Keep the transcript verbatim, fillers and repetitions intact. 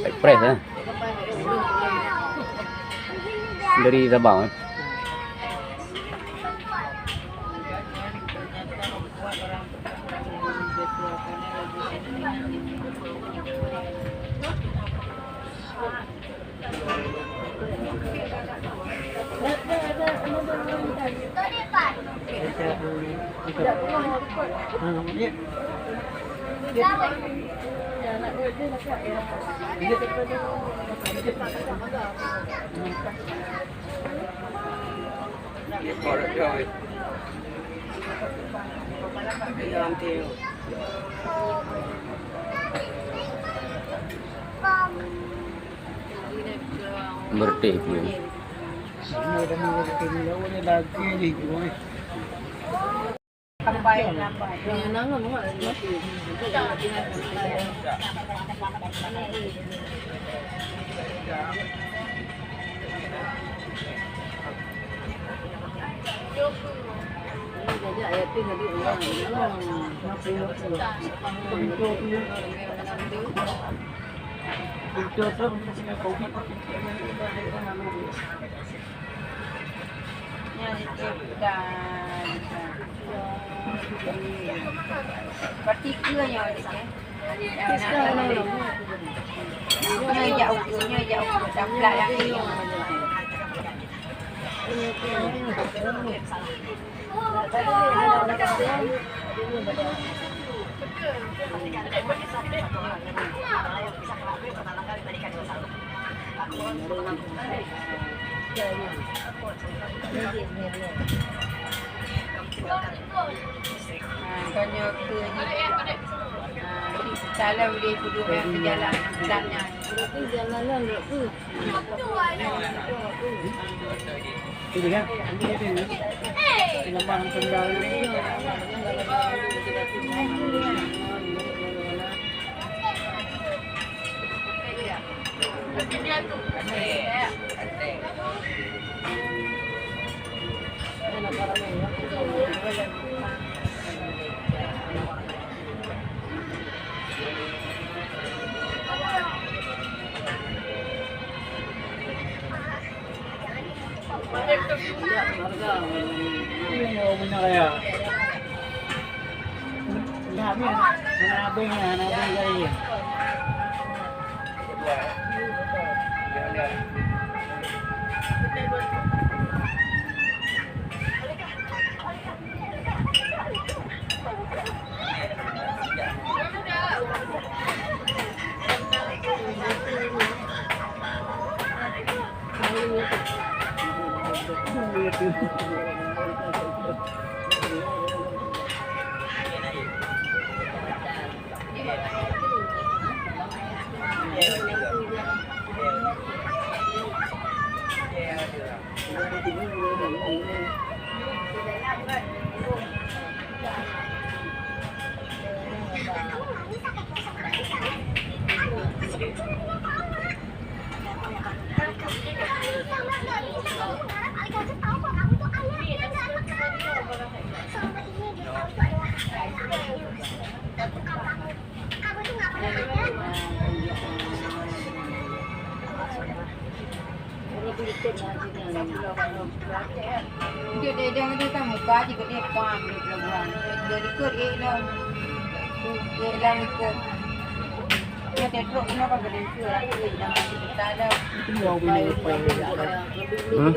Express, eh. Dari Sabah, eh. Bertih pun. Nyan itu bukan. Berarti ke nyoe, eh? Nyoe jak ukur, nyoe jak ukur, taplak lagi nyoe. Ha, kon nyoe keu jih. Ha, salam deh kudu beujalan, jalan nyan. Berarti jalanan dok tu. Ini kan? Ini kan? Ini kan? Jeuet idong itu kan muka jih geude pam di pelabuhan. Dia ikut eh lam. Eh lam ikut. Dia tetrok kena kan geude ikut. Kita ada. Hmm?